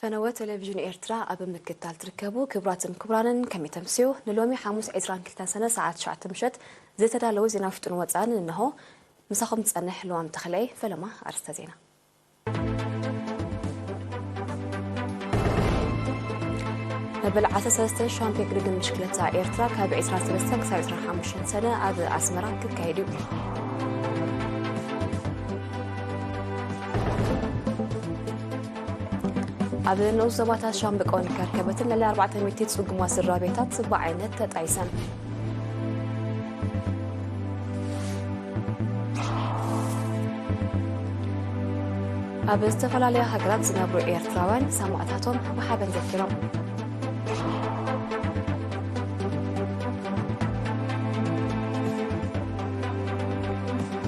ፈነወ ቴሌቪዥን ኤርትራ ኣብ ምክትታል ትርከቡ ክቡራትን ክቡራንን፣ ከመይ ተምስዩ? ንሎሚ ሓሙስ ዕስራን ክልተን ሰነ ሰዓት ትሽዓተ ምሸት ዝተዳለወ ዜና ውሽጥን ወጻእን እንሆ። ምሳኹም ትጸንሕ ልዋም ተኽለየ። ፈለማ ኣርእስተ ዜና። መበል ዓሰርተ ሰለስተ ሻምፒዮን ቅድድም ብሽክለታ ኤርትራ ካብ ዕስራን ሰለስተን ክሳብ ዕስራን ሓሙሽተን ሰነ ኣብ ኣስመራ ክካየድ እዩ። ኣብ ንኡስ ዞባታት ሻምብቆን ከርከበትን ልዕሊ ኣርባዕተ ሚእቲ ጽጉማት ስድራ ቤታት ብዓይነት ተጣይሰን። ኣብ ዝተፈላለያ ሃገራት ዝነብሩ ኤርትራውያን ሰማእታቶም ብሓበን ዘኪሮም።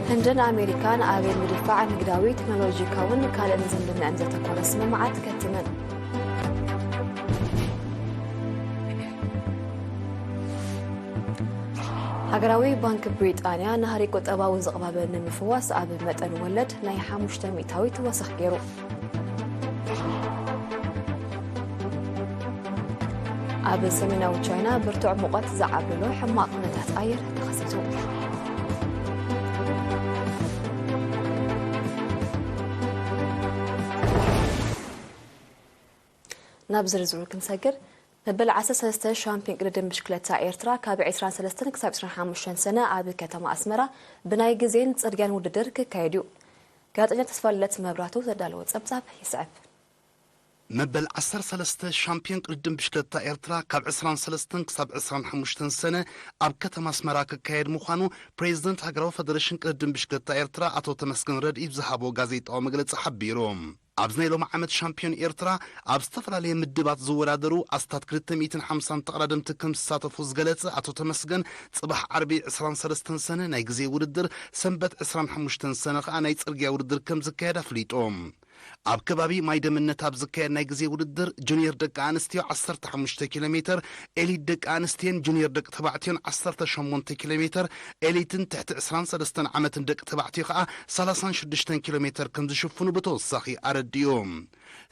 ህንድን ኣሜሪካን ኣብ ምድፋዕ ንግዳዊ፣ ቴክኖሎጂካውን ካልእን ዝምድናኣን ዘተኮረ ስምምዓት ከቲመን። ሃገራዊ ባንክ ብሪጣንያ ናህሪ ቁጠባዊ ዝቕባበ ንምፍዋስ ኣብ መጠን ወለድ ናይ ሓሙሽተ ሚእታዊት ወሰኽ ገይሩ። ኣብ ሰሜናዊ ቻይና ብርቱዕ ሙቐት ዝዓብልሎ ሕማቕ ኩነታት ኣየር ተኸሲቱ። ናብ ዝርዝሩ ክንሰግር፣ መበል ዓሰርተ ሰለስተ ሻምፒዮን ቅድድም ብሽክለታ ኤርትራ ካብ ዕስራን ሰለስተን ክሳብ ዕስራን ሓሙሽተን ሰነ ኣብ ከተማ ኣስመራ ብናይ ግዜን ጽርግያን ውድድር ክካየድ እዩ። ጋዜጠኛ ተስፋልደት መብራቱ ዘዳለዎ ጸብጻብ ይስዕብ። መበል ዓሰርተ ሰለስተ ሻምፒዮን ቅድድም ብሽክለታ ኤርትራ ካብ ዕስራን ሰለስተን ክሳብ ዕስራን ሓሙሽተን ሰነ ኣብ ከተማ ኣስመራ ክካየድ ምዃኑ ፕሬዚደንት ሃገራዊ ፈደረሽን ቅድድም ብሽክለታ ኤርትራ ኣቶ ተመስገን ረድኢ ብዝሃቦ ጋዜጣዊ መግለጺ ሓቢሩ። ኣብዚ ናይ ሎሚ ዓመት ሻምፒዮን ኤርትራ ኣብ ዝተፈላለየ ምድባት ዝወዳደሩ ኣስታት ክልተ ሚእትን ሓምሳን ተቐዳደምቲ ከም ዝሳተፉ ዝገለጸ ኣቶ ተመስገን፣ ጽባሕ ዓርቢ ዕስራን ሰለስተን ሰነ ናይ ግዜ ውድድር፣ ሰንበት ዕስራን ሓሙሽተን ሰነ ከኣ ናይ ጽርግያ ውድድር ከም ዝካየድ ኣፍሊጡ። ኣብ ከባቢ ማይ ደምነት ኣብ ዝካየድ ናይ ግዜ ውድድር፣ ጁኒየር ደቂ ኣንስትዮ ዓሰርተ ሓሙሽተ ኪሎ ሜተር፣ ኤሊት ደቂ ኣንስትዮን ጁኒየር ደቂ ተባዕትዮን ዓሰርተ ሸሞንተ ኪሎ ሜተር፣ ኤሊትን ትሕቲ ዕስራን ሰለስተን ዓመትን ደቂ ተባዕትዮ ከኣ ሰላሳን ሽዱሽተን ኪሎ ሜተር ከም ዝሽፍኑ ብተወሳኺ ኣረዲኡ።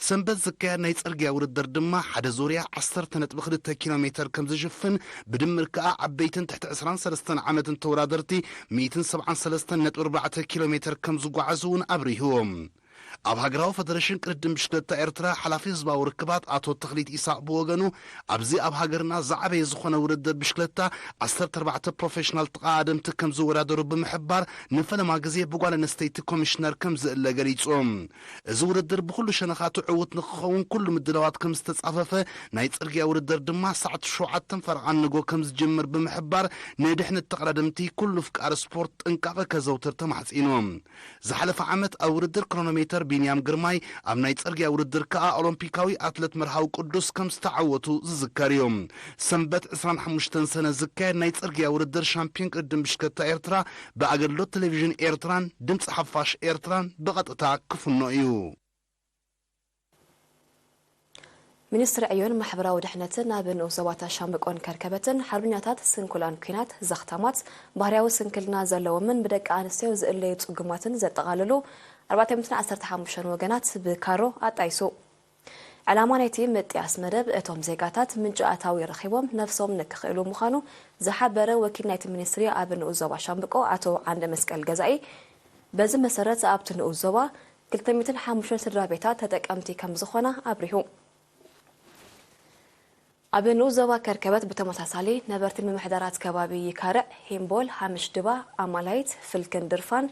ሰንበት ዝካየድ ናይ ጽርግያ ውድድር ድማ ሓደ ዙርያ ዓሰርተ ነጥቢ ክልተ ኪሎ ሜተር ከም ዝሽፍን፣ ብድምር ከኣ ዓበይትን ትሕቲ ዕስራን ሰለስተን ዓመትን ተወዳደርቲ ሚእትን ሰብዓን ሰለስተን ነጥቢ ኣርባዕተ ኪሎ ሜተር ከም ዝጓዓዙ እውን ኣብሪሁ። ኣብ ሃገራዊ ፈደረሽን ቅድድም ብሽክለታ ኤርትራ ሓላፊ ህዝባዊ ርክባት ኣቶ ተኽሊት ኢሳቕ ብወገኑ፣ ኣብዚ ኣብ ሃገርና ዝዓበየ ዝኾነ ውድድር ብሽክለታ ዓሰርተ ኣርባዕተ ፕሮፌሽናል ተቐዳደምቲ ከም ዝወዳደሩ ብምሕባር፣ ንፈለማ ግዜ ብጓል ኣንስተይቲ ኮሚሽነር ከም ዝእለ ገሊጹ። እዚ ውድድር ብኹሉ ሸነኻቱ ዕዉት ንክኸውን ኩሉ ምድላዋት ከም ዝተጻፈፈ፣ ናይ ጽርግያ ውድድር ድማ ሰዓት ሸውዓተን ፈረቓን ንጎ ከም ዝጅምር ብምሕባር፣ ንድሕነት ተቐዳደምቲ ኩሉ ፍቃር ስፖርት ጥንቃቐ ከዘውትር ተማሕጺኑ። ዝሓለፈ ዓመት ኣብ ውድድር ክሮኖሜተር ቢንያም ግርማይ፣ ኣብ ናይ ጽርግያ ውድድር ከኣ ኦሎምፒካዊ ኣትለት መርሃዊ ቅዱስ ከም ዝተዓወቱ ዝዝከር እዩ። ሰንበት ዕስራን ሓሙሽተን ሰነ ዝካየድ ናይ ጽርግያ ውድድር ሻምፒዮን ቅድድም ብሽክለታ ኤርትራ ብኣገልግሎት ቴሌቪዥን ኤርትራን ድምጺ ሓፋሽ ኤርትራን ብቐጥታ ክፍኖ እዩ። ሚኒስትሪ ዕዮን ማሕበራዊ ድሕነትን ኣብ ንኡስ ዞባታት ሻምብቆን ከርከበትን ሓርበኛታት ስንኩላን ኲናት ዘኽታማት፣ ባህርያዊ ስንክልና ዘለዎምን ብደቂ ኣንስትዮ ዝእለዩ ጽጉማትን ዘጠቓልሉ ኣርባዕተ ሚእትን ዓሰርተ ሓሙሽተን ወገናት ብካሮ ኣጣይሱ። ዕላማ ናይቲ ምጥያስ መደብ እቶም ዜጋታት ምንጪ ኣታዊ ረኺቦም ነብሶም ንክኽእሉ ምዃኑ ዝሓበረ ወኪል ናይቲ ሚኒስትሪ ኣብ ንኡስ ዞባ ሻምብቆ ኣቶ ዓንደ መስቀል ገዛኢ፣ በዚ መሰረት ኣብቲ ንኡስ ዞባ ክልተ ሚእትን ሓሙሽተን ስድራ ቤታት ተጠቀምቲ ከም ዝኾና ኣብሪሁ። ኣብ ንኡስ ዞባ ከርከበት ብተመሳሳሊ ነበርቲ ምምሕዳራት ከባቢ ይካርዕ፣ ሂምቦል፣ ሃምሽ ድባ፣ ኣማላይት፣ ፍልክን ድርፋን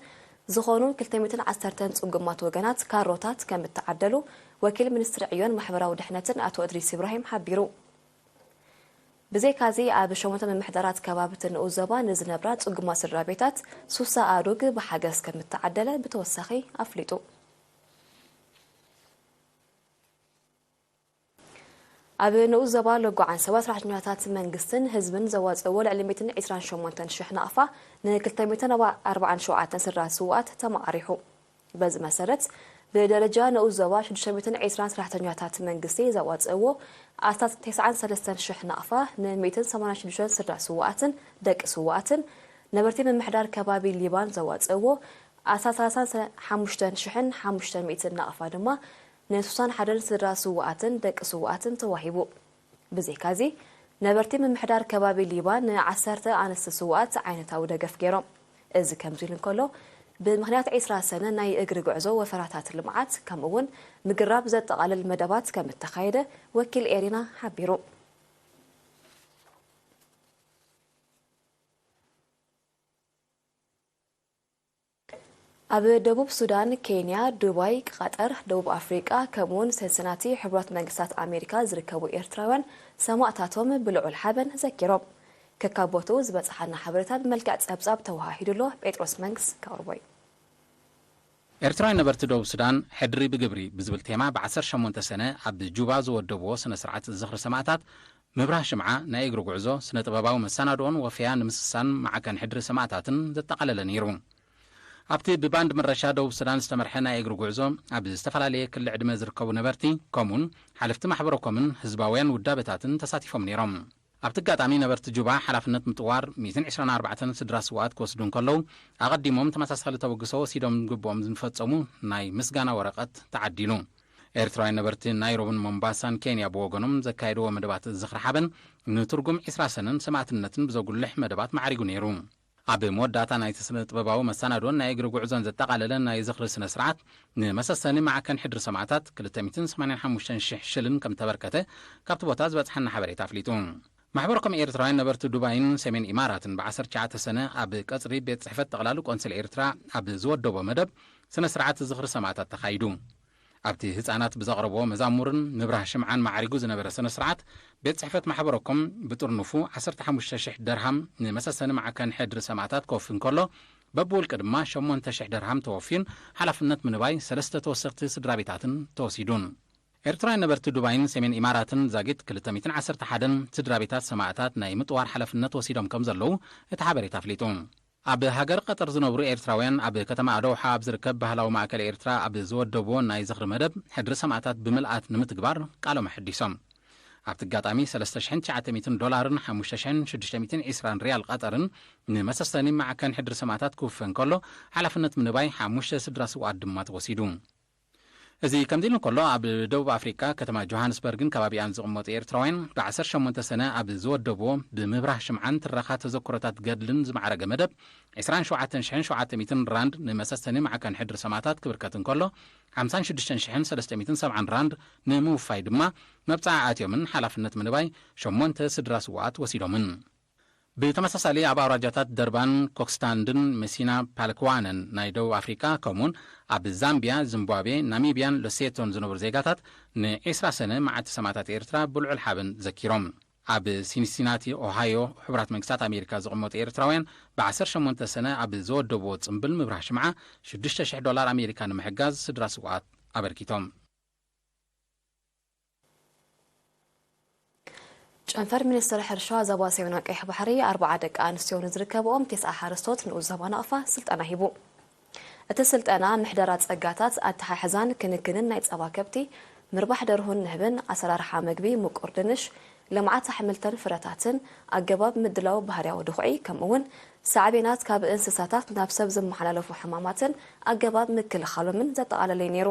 ዝኾኑ ክልተ ሚእትን ዓሰርተን ጽጉማት ወገናት ካሮታት ከም እተዓደሉ ወኪል ሚኒስትሪ ዕዮን ማሕበራዊ ድሕነትን ኣቶ እድሪስ ኢብራሂም ሓቢሩ። ብዘይካዚ ኣብ ሸሞንተ ምምሕዳራት ከባቢ እቲ ንኡስ ዞባ ንዝነብራ ጽጉማት ስድራ ቤታት ሱሳ ኣእዱግ ብሓገዝ ከም እተዓደለ ብተወሳኺ ኣፍሊጡ። ኣብ ንኡስ ዞባ ሎጎ ዓንሰባ ሰራሕተኛታት መንግስትን ህዝብን ዘዋፅእዎ ልዕሊ ሚእትን ዕስራን ሸሞንተን ሽሕ ናቕፋ ንክልተ ሚእትን ኣርባዓን ሸውዓተን ስድራ ስውኣት ተመቓሪሑ። በዚ መሰረት ብደረጃ ንኡስ ዞባ ሽዱሽተ ሚእትን ዕስራን ሰራሕተኛታት መንግስቲ ዘዋፅእዎ ኣስታት ተስዓን ሰለስተን ሽሕ ናቕፋ ንሚእትን ሰማንያን ሽዱሽተን ስድራ ስውኣትን ደቂ ስውኣትን፣ ነበርቲ ምምሕዳር ከባቢ ሊባን ዘዋፅእዎ ኣስታት ሰላሳን ሓሙሽተን ሽሕን ሓሙሽተ ሚእትን ናቕፋ ድማ ንስሳን ሓደን ስድራ ስውኣትን ደቂ ስውኣትን ተዋሂቡ። ብዘይካዚ፣ ነበርቲ ምምሕዳር ከባቢ ሊባ ንዓሰርተ ኣንስቲ ስውኣት ዓይነታዊ ደገፍ ገይሮም። እዚ ከምዚ ኢሉ እንከሎ፣ ብምኽንያት ዒስራ ሰነ ናይ እግሪ ጉዕዞ ወፈራታት ልምዓት፣ ከምኡ እውን ምግራብ ዘጠቓልል መደባት ከም እተኻየደ ወኪል ኤሪና ሓቢሩ። ኣብ ደቡብ ሱዳን፣ ኬንያ፣ ዱባይ፣ ቃጠር፣ ደቡብ ኣፍሪቃ፣ ከምኡውን ሰንሰናቲ ሕቡራት መንግስታት ኣሜሪካ ዝርከቡ ኤርትራውያን ሰማእታቶም ብልዑል ሓበን ዘኪሮም። ከካብ ቦትኡ ዝበጽሓና ሓበሬታ ብመልክዕ ጸብጻብ ተወሃሂዱ ኣሎ። ጴጥሮስ መንግስ ከቕርቦ እዩ። ኤርትራውያን ነበርቲ ደቡብ ሱዳን፣ ሕድሪ ብግብሪ ብዝብል ቴማ፣ ብ ዓሰርተ ሸሞንተ ሰነ ኣብ ጁባ ዝወደብዎ ስነ ስርዓት ዝኽሪ ሰማእታት ምብራህ ሽምዓ፣ ናይ እግሪ ጉዕዞ፣ ስነ ጥበባዊ መሰናድኦን ወፈያ ንምስሳን ማዕከን ሕድሪ ሰማእታትን ዘጠቓለለ ነይሩ። ኣብቲ ብባንድ መረሻ ደቡብ ሱዳን ዝተመርሐ ናይ እግሪ ጉዕዞ፣ ኣብ ዝተፈላለየ ክሊ ዕድመ ዝርከቡ ነበርቲ፣ ከምኡውን ሓለፍቲ ማሕበረ ኮምን ህዝባውያን ውዳበታትን ተሳቲፎም ነይሮም። ኣብቲ ኣጋጣሚ፣ ነበርቲ juba ሓላፍነት ምጥዋር ሚእትን ዕስራን ኣርባዕተን ስድራ ስውኣት ክወስዱ እንከለዉ፣ ኣቐዲሞም ተመሳሳሊ ተበግሶ ወሲዶም ግብኦም ዝፈጸሙ ናይ ምስጋና ወረቐት ተዓዲሉ። ኤርትራውያን ነበርቲ ናይሮብን ሞምባሳን ኬንያ ብወገኖም ዘካየድዎ መደባት ዝኽሪ ሓበን፣ ንትርጉም ዒስራ ሰነን ሰማእትነትን ብዘጉልሕ መደባት ማዕሪጉ ነይሩ። ኣብ መወዳእታ፣ ናይቲ ስነ ጥበባዊ መሰናዶን ናይ እግሪ ጉዕዞን ዘጠቓለለ ናይ ዝኽሪ ስነ ስርዓት፣ ንመሰሰኒ ማዕከን ሕድሪ ሰማእታት ክልተ ሚእትን ሰማንያን ሓሙሽተን ሽሕ ሽልን ከም ተበርከተ ካብቲ ቦታ ዝበጽሓና ሓበሬታ ኣፍሊጡ። ማሕበረ ኮም ኤርትራውያን ነበርቲ ዱባይን ሰሜን ኢማራትን ብ ዓሰርተ ትሽዓተ ሰነ ኣብ ቀጽሪ ቤት ጽሕፈት ጠቕላሊ ቆንስል ኤርትራ ኣብ ዝወደቦ መደብ፣ ስነ ስርዓት ዝኽሪ ሰማእታት ተኻይዱ። ኣብቲ ህጻናት ብዘቕረብዎ መዛሙርን ምብራህ ሽምዓን ማዕሪጉ ዝነበረ ስነ ስርዓት፣ ቤት ጽሕፈት ማሕበረ ኮም ብጥርንፉ ዓሰርተ ሓሙሽተ ሽሕ ደርሃም ንመሰሰኒ ማዕከን ሕድሪ ሰማእታት ክወፊ እንከሎ፣ በብውልቂ ድማ ሸሞንተ ሽሕ ደርሃም ተወፊዩን ሓላፍነት ምንባይ ሰለስተ ተወሰኽቲ ስድራ ቤታትን ተወሲዱን። ኤርትራውያን ነበርቲ ዱባይን ሰሜን ኢማራትን ዛጊት ክልተ ሚእትን ዓሰርተ ሓደን ስድራ ቤታት ሰማእታት ናይ ምጥዋር ሓላፍነት ወሲዶም ከም ዘለዉ እቲ ሓበሬታ ኣፍሊጡ። ኣብ ሃገር ቀጠር ዝነብሩ ኤርትራውያን፣ ኣብ ከተማ ኣደውሓ ኣብ ዝርከብ ባህላዊ ማእከል ኤርትራ ኣብ ዝወደብዎ ናይ ዝኽሪ መደብ፣ ሕድሪ ሰማእታት ብምልኣት ንምትግባር ቃሎም ኣሐዲሶም። ኣብቲ ኣጋጣሚ፣ ሰለስተ ሽሕን ትሽዓተ ሚእትን ዶላርን ሓሙሽተ ሽሕን ሽዱሽተ ሚእትን ዕስራን ሪያል ቀጠርን ንመሰሰኒ ማዕከን ሕድሪ ሰማእታት ክውፈ እንከሎ፣ ሓላፍነት ምንባይ ሓሙሽተ ስድራ ስውኣት ድማ ተወሲዱ። እዚ ከምዚ ኢሉ እንከሎ፣ ኣብ ደቡብ ኣፍሪቃ፣ ከተማ ጆሃንስበርግን ከባቢኣን ዝቕመጡ ኤርትራውያን፣ ብ ዓሰርተ ሸሞንተ ሰነ ኣብ ዝወደብዎ ብምብራህ ሽምዓን ትረኻ ተዘክሮታት ገድልን ዝማዕረገ መደብ፣ ዕስራን ሸውዓተን ሽሕን ሸውዓተ ሚእትን ራንድ ንመሰስተኒ ማዕከን ሕድሪ ሰማእታት ክብርከት እንከሎ፣ ሓምሳን ሽዱሽተን ሽሕን ሰለስተ ሚእትን ሰብዓን ራንድ ንምውፋይ ድማ መብጽዓ ኣትዮምን ሓላፍነት ምንባይ ሸሞንተ ስድራ ስውኣት ወሲዶምን። ብተመሳሳሊ፣ ኣብ ኣውራጃታት ደርባን ኮክስታንድን መሲና ፓልክዋነን ናይ ደቡብ ኣፍሪቃ፣ ከምኡውን ኣብ ዛምቢያ፣ ዚምባብዌ፣ ናሚብያን ሎሴቶን ዝነብሩ ዜጋታት፣ ንዒስራ ሰነ መዓልቲ ሰማእታት ኤርትራ ብልዑል ሓበን ዘኪሮም። ኣብ ሲንሲናቲ ኦሃዮ፣ ሕቡራት መንግስታት ኣሜሪካ ዝቕመጡ ኤርትራውያን፣ ብ ዓሰርተ ሸሞንተ ሰነ ኣብ ዘወደብዎ ጽምብል ምብራህ ሽምዓ፣ ሽዱሽተ ሽሕ ዶላር ኣሜሪካ ንምሕጋዝ ስድራ ስውኣት ኣበርኪቶም። ጨንፈር ሚኒስትሪ ሕርሻ ዞባ ሰሜናዊ ቀይሕ ባሕሪ፣ ኣርባዓ ደቂ ኣንስትዮ ንዝርከብኦም ተስዓ ሓረስቶት ንኡስ ዞባ ናቕፋ ስልጠና ሂቡ። እቲ ስልጠና፣ ምሕደራ ጸጋታት፣ ኣተሓሕዛን ክንክንን ናይ ጸባ ከብቲ፣ ምርባሕ ደርሁን ንህብን፣ ኣሰራርሓ መግቢ ምቁር ድንሽ፣ ልምዓት ኣሕምልትን ፍረታትን፣ ኣገባብ ምድላው ባህርያዊ ድኹዒ፣ ከምኡ'ውን ሳዕቤናት ካብ እንስሳታት ናብ ሰብ ዝመሓላለፉ ሕማማትን ኣገባብ ምክልኻሎምን ዘጠቓለለ እዩ ነይሩ።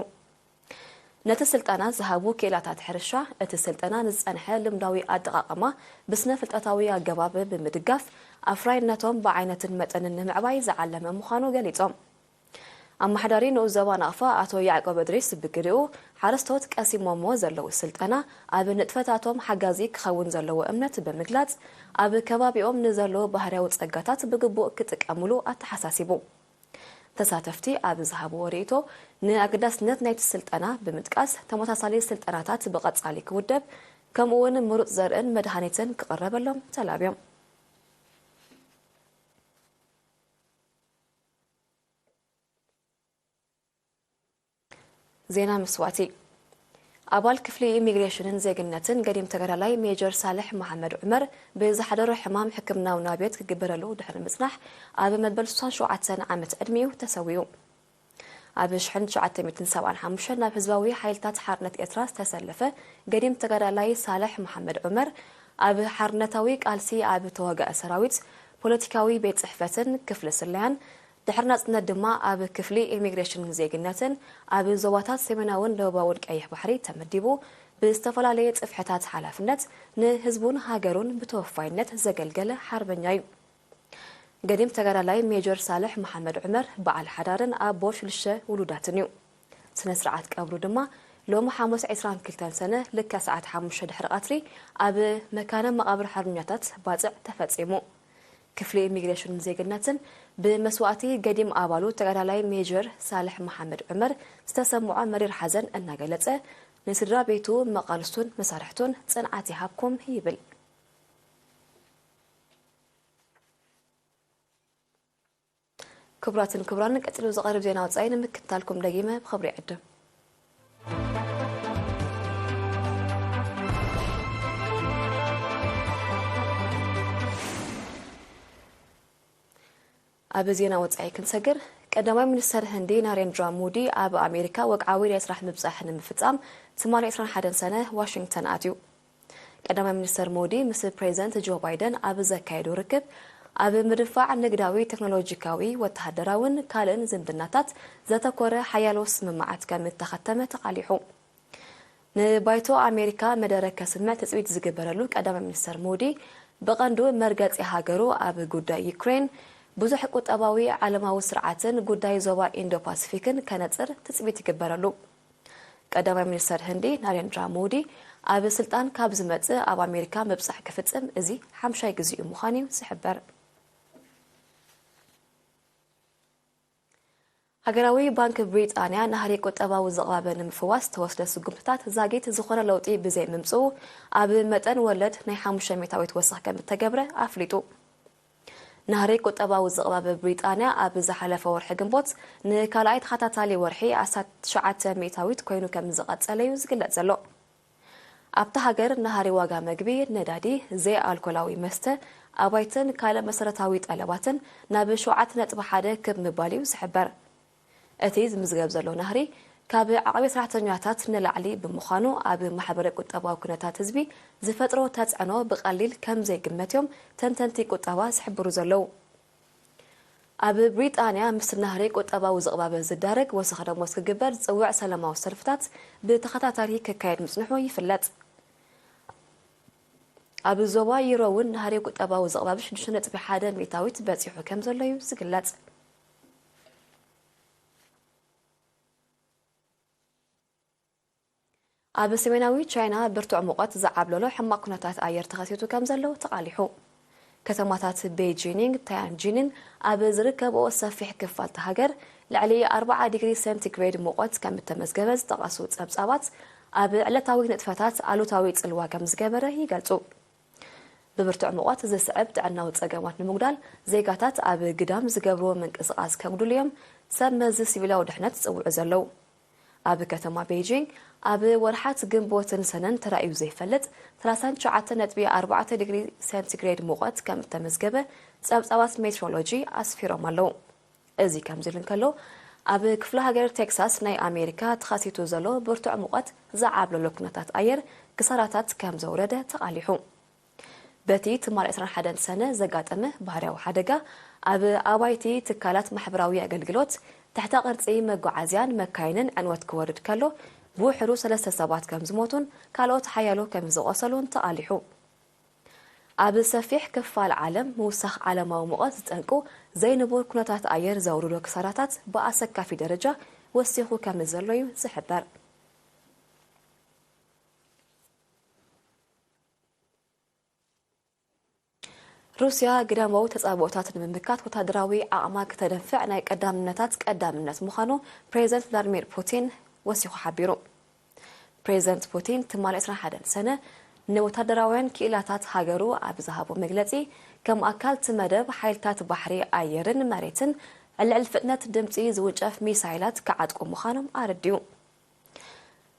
ነቲ ስልጠና ዝሃቡ ክኢላታት ሕርሻ፣ እቲ ስልጠና ንዝጸንሐ ልምዳዊ ኣጠቓቕማ ብስነ-ፍልጠታዊ ኣገባብ ብምድጋፍ፣ ኣፍራይነቶም ብዓይነትን መጠንን ንምዕባይ ዝዓለመ ምዃኑ ገሊጾም። ኣመሓዳሪ ንኡስ ዞባ ናቕፋ ኣቶ ያዕቆብ እድሪስ ብግዲኡ፣ ሓረስቶት ቀሲሞሞ ዘለዉ ስልጠና ኣብ ንጥፈታቶም ሓጋዚ ክኸውን ዘለዎ እምነት ብምግላጽ፣ ኣብ ከባቢኦም ንዘለዉ ባህርያዊ ጸጋታት ብግቡእ ክጥቀሙሉ ኣተሓሳሲቡ። ተሳተፍቲ ኣብ ዝሃብዎ ርእይቶ፣ ንኣገዳስነት ናይቲ ስልጠና ብምጥቃስ፣ ተመሳሳሊ ስልጠናታት ብቐጻሊ ክውደብ፣ ከምኡ'ውን ምሩጽ ዘርእን መድሃኒትን ክቕረበሎም ተላብዮም። ዜና መስዋእቲ። ኣባል ክፍሊ ኢሚግሬሽንን ዜግነትን ገዲም ተጋዳላይ ሜጀር ሳልሕ መሓመድ ዑመር ብዝሓደሮ ሕማም ሕክምናዊ ናብየት ክግበረሉ ድሕሪ ምጽናሕ፣ ኣብ መበል ስሳን ሸውዓተን ዓመት ዕድሚኡ ተሰዊኡ። ኣብ ሽሕን ትሽዓተ ሚእትን ሰብዓን ሓሙሽተን ናብ ህዝባዊ ሓይልታት ሓርነት ኤርትራ ዝተሰለፈ ገዲም ተጋዳላይ ሳልሕ መሓመድ ዑመር፣ ኣብ ሓርነታዊ ቃልሲ ኣብ ተዋጋኢ ሰራዊት፣ ፖለቲካዊ ቤት ጽሕፈትን ክፍሊ ስለያን፣ ድሕሪ ናጽነት ድማ ኣብ ክፍሊ ኢሚግሬሽንን ዜግነትን ኣብ ዞባታት ሰሜናውን ደቡባውን ቀይሕ ባሕሪ ተመዲቡ፣ ብዝተፈላለየ ጽፍሕታት ሓላፍነት ንህዝቡን ሃገሩን ብተወፋይነት ዘገልገለ ሓርበኛ እዩ። ገዲም ተጋዳላይ ሜጀር ሳልሕ መሓመድ ዑመር በዓል ሓዳርን ኣቦ ሽዱሽተ ውሉዳትን እዩ። ስነ ስርዓት ቀብሩ ድማ ሎሚ ሓሙስ ዕስራን ክልተን ሰነ ልክዕ ሰዓት ሓሙሽተ ድሕሪ ቀትሪ ኣብ መካነ መቓብር ሓርበኛታት ባጽዕ ተፈጺሙ። ክፍሊ ኢሚግሬሽንን ዜግነትን ብመስዋእቲ ገዲም ኣባሉ ተጋዳላይ ሜጀር ሳልሕ መሓመድ ዑመር ዝተሰምዖ መሪር ሓዘን እናገለጸ፣ ንስድራ ቤቱ፣ መቓልስቱን መሳርሕቱን ጽንዓት ይሃብኩም ይብል። ክቡራትን ክቡራን፣ ቀጺሉ ዝቐርብ ዜና ወጻኢ ንምክትታልኩም ደጊመ ብኽብሪ ይዕድም። ኣብ ዜና ወጻኢ ክንሰግር፣ ቀዳማይ ሚኒስተር ህንዲ ናሬንድራ ሞዲ ኣብ ኣሜሪካ ወግዓዊ ናይ ስራሕ ምብጻሕ ንምፍጻም ትማሊ ዕስራን ሓደን ሰነ ዋሽንግተን ኣትዩ። ቀዳማይ ሚኒስተር ሞዲ ምስ ፕሬዚደንት ጆ ባይደን ኣብ ዘካየዶ ርክብ፣ ኣብ ምድንፋዕ ንግዳዊ፣ ቴክኖሎጂካዊ፣ ወተሃደራውን ካልእን ዝምድናታት ዘተኮረ ሓያሎ ስምምዓት ከም እተኸተመ ተቓሊሑ። ንባይቶ ኣሜሪካ መደረ ከስምዕ ትጽቢት ዝግበረሉ ቀዳማይ ሚኒስተር ሞዲ፣ ብቐንዱ መርገጺ ሃገሩ ኣብ ጉዳይ ዩክሬን፣ ብዙሕ ቁጠባዊ ዓለማዊ ስርዓትን ጉዳይ ዞባ ኢንዶ ፓሲፊክን ከነጽር ትጽቢት ይግበረሉ። ቀዳማይ ሚኒስተር ህንዲ ናሬንድራ ሞዲ ኣብ ስልጣን ካብ ዝመጽእ ኣብ ኣሜሪካ ምብጻሕ ክፍጽም እዚ ሓምሻይ ግዜኡ ምዃኑ እዩ ዝሕበር። ሃገራዊ ባንክ ብሪጣንያ ናህሪ ቁጠባዊ ዝቕባበ ንምፍዋስ ዝተወስደ ስጉምትታት ዛጊት ዝኾነ ለውጢ ብዘይ ምምጽኡ፣ ኣብ መጠን ወለድ ናይ ሓሙሽተ ሚእታዊት ወሰኽ ከም እተገብረ ኣፍሊጡ። ናህሪ ቁጠባዊ ዝቕባበ ብሪጣንያ ኣብ ዝሓለፈ ወርሒ ግንቦት ንካልኣይ ተኸታታሊ ወርሒ ኣስታት ትሽዓተ ሚእታዊት ኮይኑ ከም ዝቐጸለ እዩ ዝግለጽ ዘሎ። ኣብታ ሃገር ናህሪ ዋጋ መግቢ፣ ነዳዲ፣ ዘይኣልኮላዊ መስተ፣ ኣባይትን ካልእ መሰረታዊ ጠለባትን ናብ ሸውዓተ ነጥቢ ሓደ ክብ ምባል እዩ ዝሕበር። እቲ ዝምዝገብ ዘሎ ናህሪ፣ ካብ ዓቐቤት ሰራሕተኛታት ንላዕሊ ብምዃኑ፣ ኣብ ማሕበረ ቁጠባዊ ኩነታት ህዝቢ ዝፈጥሮ ተጽዕኖ ብቐሊል ከም ዘይግመት እዮም ተንተንቲ ቁጠባ ዝሕብሩ ዘለዉ። ኣብ ብሪጣንያ ምስ ናህሪ ቁጠባዊ ዝቕባበ ዝዳረግ ወሰኽ ደሞዝ ክግበር ዝጽውዕ ሰላማዊ ሰልፍታት ብተኸታታሊ ክካየድ ምጽንሑ ይፍለጥ። ኣብ ዞባ ዩሮ እውን ናህሪ ቁጠባዊ ዝቕባበ ሽዱሽተ ነጥቢ ሓደ ሚእታዊት በጺሑ ከም ዘሎ እዩ ዝግለጽ። ኣብ ሰሜናዊ ቻይና ብርቱዕ ሙቐት ዝዓብለሎ ሕማቕ ኩነታት ኣየር ተኸሲቱ ከም ዘሎ ተቓሊሑ። ከተማታት ቤይጂንግ፣ ታያንጂንን ኣብ ዝርከብኦ ሰፊሕ ክፋል እታ ሃገር ልዕሊ ኣርብዓ ዲግሪ ሴንቲግሬድ ሙቐት ከም እተመዝገበ ዝጠቐሱ ጸብጻባት፣ ኣብ ዕለታዊ ንጥፈታት ኣሉታዊ ጽልዋ ከም ዝገበረ ይገልጹ። ብብርቱዕ ሙቐት ዝስዕብ ጥዕናዊ ጸገማት ንምጉዳል፣ ዜጋታት ኣብ ግዳም ዝገብርዎ ምንቅስቓስ ከጉድሉ እዮም ሰብ መዚ ሲቪላዊ ድሕነት ዝጽውዑ ዘለዉ። ኣብ ከተማ ቤይጂንግ ኣብ ወርሓት ግንቦትን ሰነን ተራእዩ ዘይፈልጥ ሰላሳን ትሽዓተ ነጥቢ ኣርባዕተ ዲግሪ ሴንቲግሬድ ሙቐት ከም እተመዝገበ ጸብጻባት ሜትሮሎጂ ኣስፊሮም ኣለዉ። እዚ ከምዚ ኢሉ እንከሎ፣ ኣብ ክፍለ ሃገር ቴክሳስ ናይ ኣሜሪካ ተኸሲቱ ዘሎ ብርቱዕ ሙቐት ዝዓብለሎ ኩነታት ኣየር ክሳራታት ከም ዘውረደ ተቓሊሑ። በቲ ትማሊ ዕስራን ሓደን ሰነ ዘጋጠመ ባህርያዊ ሓደጋ፣ ኣብ ኣባይቲ፣ ትካላት ማሕበራዊ ኣገልግሎት፣ ትሕተ ቅርጺ መጓዓዝያን መካይንን ዕንወት ክወርድ ከሎ፣ ብውሕዱ ሰለስተ ሰባት ከም ዝሞቱን ካልኦት ሓያሎ ከም ዝቖሰሉን ተቓሊሑ። ኣብ ሰፊሕ ክፋል ዓለም፣ ምውሳኽ ዓለማዊ ሙቐት ዝጠንቁ ዘይንቡር ኩነታት ኣየር ዘውርዶ ክሳራታት ብኣሰካፊ ደረጃ ወሲኹ ከም ዘሎ እዩ ዝሕበር። ሩስያ ግዳማዊ ተጻብኦታት ንምምካት ወታደራዊ ዓቕማ ክተደንፍዕ ናይ ቀዳምነታት ቀዳምነት ምዃኑ ፕሬዚደንት ቭላድሚር ፑቲን ወሲኹ ሓቢሩ። ፕሬዚደንት ፑቲን ትማሊ ዕስራን ሓደን ሰነ ንወታደራውያን ክኢላታት ሃገሩ ኣብ ዝሃቦ መግለጺ፣ ከም ኣካል እቲ መደብ ሓይልታት ባሕሪ፣ ኣየርን መሬትን ልዕሊ ፍጥነት ድምጺ ዝውንጨፍ ሚሳይላት ክዓጥቁ ምዃኖም ኣረዲኡ።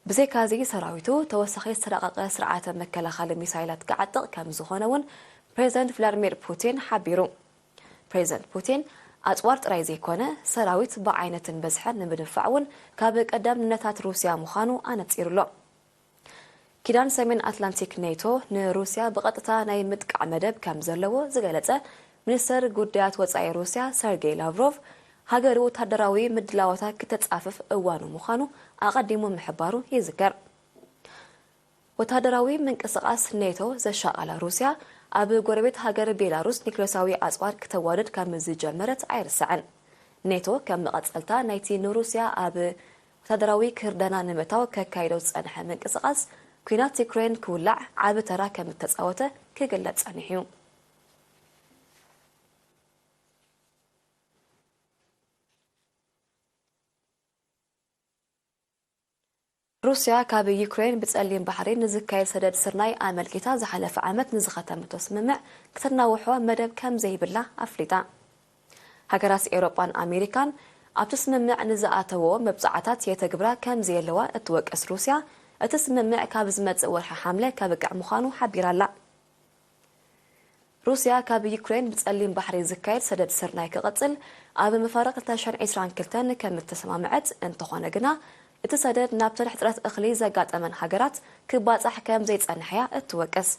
ብዘይካዚ ሰራዊቱ ተወሳኺ ዝተራቐቐ ስርዓተ መከላኸሊ ሚሳይላት ክዓጥቕ ከም ዝኾነ እውን ፕሬዚደንት ቭላድሚር ፑቲን ሓቢሩ። ፕሬዚደንት ፑቲን ኣጽዋር ጥራይ ዘይኮነ፣ ሰራዊት ብዓይነትን በዝሕን ንምድንፋዕ እውን ካብ ቀዳምነታት ሩስያ ምዃኑ ኣነጺሩ ኣሎ። ኪዳን ሰሜን ኣትላንቲክ ኔቶ ንሩስያ ብቐጥታ ናይ ምጥቃዕ መደብ ከም ዘለዎ ዝገለጸ ሚኒስተር ጉዳያት ወጻኢ ሩስያ ሰርጌይ ላቭሮቭ፣ ሃገሩ ወታደራዊ ምድላዋታ ክተጻፍፍ እዋኑ ምዃኑ ኣቐዲሙ ምሕባሩ ይዝከር። ወታደራዊ ምንቅስቓስ ኔቶ ዘሻቐላ ሩስያ፣ ኣብ ጎረቤት ሃገር ቤላሩስ ኒክሌሳዊ ኣጽዋር ክተዋርድ ከም ዝጀመረት ኣይርሳዕን። ኔቶ ከም መቐጸልታ ናይቲ ንሩስያ ኣብ ወታደራዊ ክርደና ንምእታው ከካይዶ ዝጸንሐ ምንቅስቓስ፣ ኲናት ዩክሬን ክውላዕ ዓቢ ተራ ከም እተጻወተ ክግለጽ ጸኒሑ እዩ። ሩስያ ካብ ዩክሬን ብጸሊም ባሕሪ ንዝካየድ ሰደድ ስርናይ ኣመልኪታ ዝሓለፈ ዓመት ንዝኸተመቶ ስምምዕ ክተናውሖ መደብ ከም ዘይብላ ኣፍሊጣ። ሃገራት ኤውሮጳን ኣሜሪካን ኣብቲ ስምምዕ ንዝኣተዎ መብጻዓታት የተግብራ ከም ዘየለዋ እትወቅስ ሩስያ፣ እቲ ስምምዕ ካብ ዝመጽእ ወርሒ ሓምለ ከብቅዕ ምዃኑ ሓቢራ'ላ። ሩስያ ካብ ዩክሬን ብጸሊም ባሕሪ ዝካየድ ሰደድ ስርናይ ክቕጽል ኣብ መፋርቕ ክልተ ሽሕን ዕስራን ክልተን ከም እተሰማምዐት፣ እንተኾነ ግና እቲ ሰደድ ናብተን ሕጽረት እኽሊ ዘጋጠመን ሃገራት ክባጻሕ ከም ዘይጸንሐ'ያ እትወቅስ።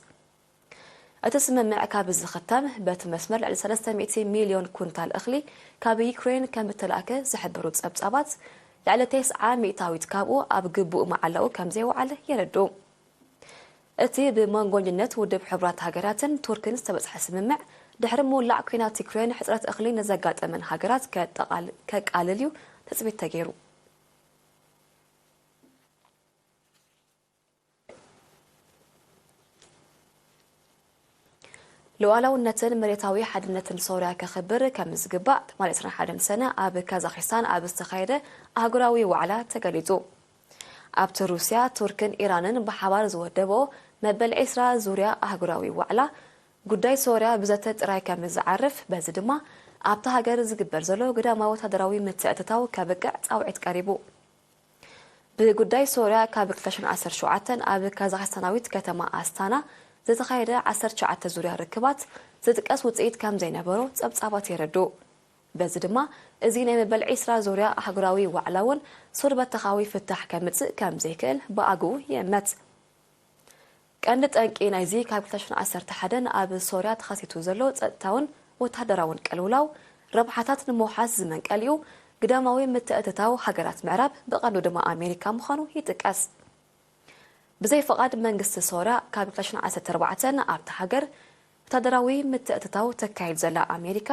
እቲ ስምምዕ ካብ ዝኽተም፣ በቲ መስመር ልዕሊ ሰለስተ ሚእቲ ሚልዮን ኩንታል እኽሊ ካብ ዩክሬን ከም እተላእከ ዝሕብሩ ጸብጻባት፣ ልዕሊ ተስዓ ሚእታዊት ካብኡ ኣብ ግቡእ መዓላኡ ከም ዘይወዓለ የረድኡ። እቲ ብመንጎኝነት ውድብ ሕቡራት ሃገራትን ቱርክን ዝተበጽሐ ስምምዕ፣ ድሕሪ ምውላዕ ኲናት ዩክሬን ሕጽረት እኽሊ ንዘጋጠመን ሃገራት ከጠቓል-፣ ከቃልል እዩ ትጽቢት ተገይሩ። ሉዓላውነትን መሬታዊ ሓድነትን ሶርያ ከኽብር ከም ዝግባእ ትማሊ ዕስራን ሓደን ሰነ ኣብ ካዛኽስታን ኣብ ዝተኻየደ ኣህጉራዊ ዋዕላ ተገሊጹ። ኣብቲ ሩስያ፣ ቱርክን ኢራንን ብሓባር ዝወደብኦ መበል ዕስራ ዙርያ ኣህጉራዊ ዋዕላ፣ ጉዳይ ሶርያ ብዘተ ጥራይ ከም ዝዓርፍ፣ በዚ ድማ ኣብታ ሃገር ዝግበር ዘሎ ግዳማዊ ወታደራዊ ምትእትታው ከብቅዕ ጻውዒት ቀሪቡ። ብጉዳይ ሶርያ፣ ካብ ክልተ ሽሕን ዓሰርተ ሸውዓተን ኣብ ካዛኽስታናዊት ከተማ ኣስታና ዝተኻየደ ዓሰርተ ትሽዓተ ዙርያ ርክባት ዝጥቀስ ውጽኢት ከም ዘይነበሮ ጸብጻባት የረድኡ። በዚ ድማ፣ እዚ ናይ መበል ዕስራ ዙርያ ኣህጉራዊ ዋዕላ እውን ሱር በተኻዊ ፍታሕ ከምጽእ ከም ዘይክእል ብኣግኡ ይእመት። ቀንዲ ጠንቂ ናይዚ ካብ ክልተ ሽሕን ዓሰርተ ሓደን ኣብ ሶርያ ተኸሲቱ ዘሎ ጸጥታውን ወተሃደራውን ቅልውላው፣ ረብሓታት ንምውሓስ ዝመንቀል እዩ። ግዳማዊ ምትእትታው ሃገራት ምዕራብ፣ ብቐንዱ ድማ ኣሜሪካ ምዃኑ ይጥቀስ። ብዘይ ፍቓድ መንግስቲ ሶርያ፣ ካብ ክልተ ሽሕን ዓሰርተ ኣርባዕተን ኣብታ ሃገር ወታደራዊ ምትእትታው ተካይድ ዘላ ኣሜሪካ፣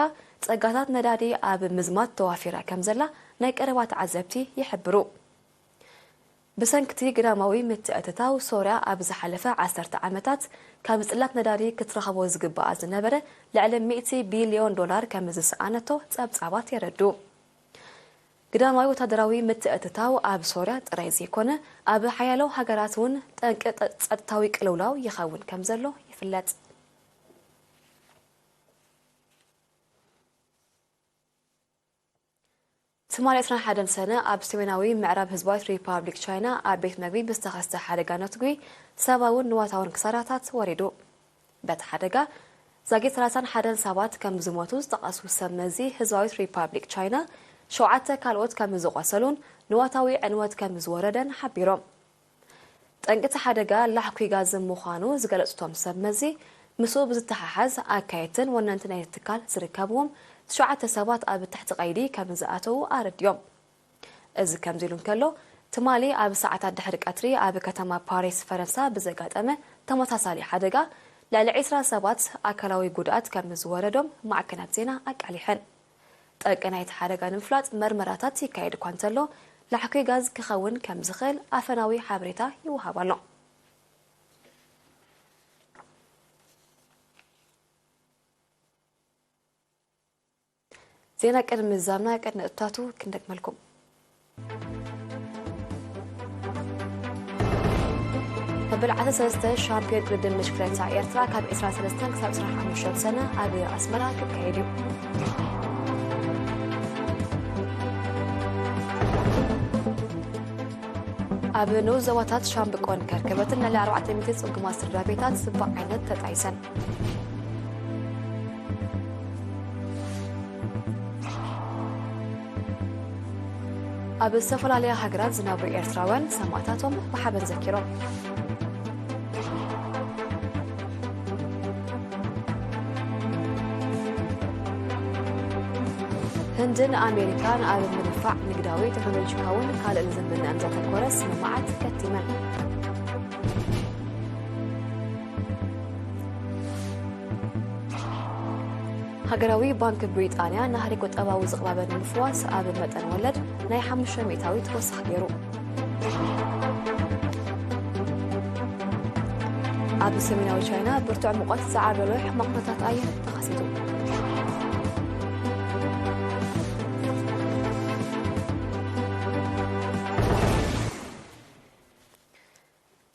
ጸጋታት ነዳዲ ኣብ ምዝማት ተዋፊራ ከም ዘላ ናይ ቀረባ ተዓዘብቲ ይሕብሩ። ብሰንክቲ ግዳማዊ ምትእትታው፣ ሶርያ ኣብ ዝሓለፈ ዓሰርተ ዓመታት ካብ ጽላት ነዳዲ ክትረኽቦ ዝግባኣ ዝነበረ ልዕሊ ሚእቲ ቢልዮን ዶላር ከም ዝሰኣነቶ ጸብጻባት የረድኡ። ግዳማዊ ወታደራዊ ምትእትታው ኣብ ሶርያ ጥራይ ዘይኮነ፣ ኣብ ሓያሎ ሃገራት እውን ጠንቂ ጸ-፣ ጸጥታዊ ቅልውላው ይኸውን ከም ዘሎ ይፍለጥ። ትማሊ ዕስራን ሓደን ሰነ ኣብ ሰሜናዊ ምዕራብ ህዝባዊት ሪፓብሊክ ቻይና ኣብ ቤት መግቢ ብዝተኸስተ ሓደጋ ነትጒ ሰብኣውን ንዋታውን ክሳራታት ወሪዱ። በቲ ሓደጋ ዛጊት ሰላሳን ሓደን ሰባት ከም ዝሞቱ ዝጠቐሱ ሰብ መዚ ህዝባዊት ሪፓብሊክ ቻይና፣ ሸውዓተ ካልኦት ከም ዝቖሰሉን ንዋታዊ ዕንወት ከም ዝወረደን ሓቢሮም። ጠንቂ እቲ ሓደጋ ላሕኲ ጋዝ ምዃኑ ዝገለጹ እቶም ሰብ መዚ፣ ምስኡ ብዝተሓሓዝ ኣካየድትን ወነንቲ ናይቲ ትካል ዝርከብዎም ትሽዓተ ሰባት ኣብ ትሕቲ ቀይዲ ከም ዝኣተዉ ኣረዲኦም። እዚ ከምዚ ኢሉ እንከሎ፣ ትማሊ ኣብ ሰዓታት ድሕሪ ቀትሪ ኣብ ከተማ ፓሪስ ፈረንሳ ብዘጋጠመ ተመሳሳሊ ሓደጋ፣ ልዕሊ ዕስራ ሰባት ኣካላዊ ጉድኣት ከም ዝወረዶም ማዕከናት ዜና ኣቃሊሐን። ጠንቂ ናይቲ ሓደጋ ንምፍላጥ መርመራታት ይካየድ እኳ እንተሎ፣ ላሕኲ ጋዝ ክኸውን ከም ዝኽእል ኣፈናዊ ሓበሬታ ይወሃብ ኣሎ። ዜና ቅድሚ ምዝዛምና ቅድሚ እታቱ ክንደግመልኩም። መበል ዓሰርተ ሰለስተ ሻምፒዮን ቅድድም ብሽክለታ ኤርትራ ካብ ዕስራን ሰለስተን ክሳብ ዕስራን ሓሙሽተን ሰነ ኣብ ኣስመራ ክካየድ እዩ። ኣብ ንኡስ ዞባታት ሻምብቆን ከርከበትን ልዕሊ ኣርባዕተ ሚእቲ ጽጉማት ስድራ ቤታት ብዓይነት ተጣይሰን። ኣብ ዝተፈላለያ ሃገራት ዝነብሩ ኤርትራውያን ሰማእታቶም ብሓበን ዘኪሮም። ህንድን ኣሜሪካን ኣብ ምድንፋዕ ንግዳዊ፣ ቴክኖሎጂካውን ካልእን ዝምንእን ዘተኮረ ስምምዓት ከቲመን። ሃገራዊ ባንክ ብሪጣንያ ናህሪ ቁጠባዊ ዝቕባበ ንምፍዋስ ኣብ መጠን ወለድ ናይ ሓሙሽተ ሚእታዊት ወሰኽ ገይሩ። ኣብ ሰሜናዊ ቻይና ብርቱዕ ሙቐት ዝዓበሎ ሕማቕ ኩነታት ኣየር ተኸሲቱ።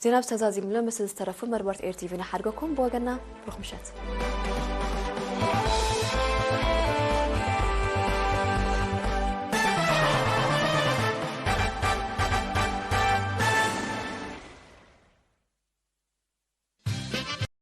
ዜና ብተዛዚምሎ፣ ምስ ዝተረፉ መርበርት ኤር ቲቪ ንሓድገኩም። ብወገና ብሩኽ ምሸት።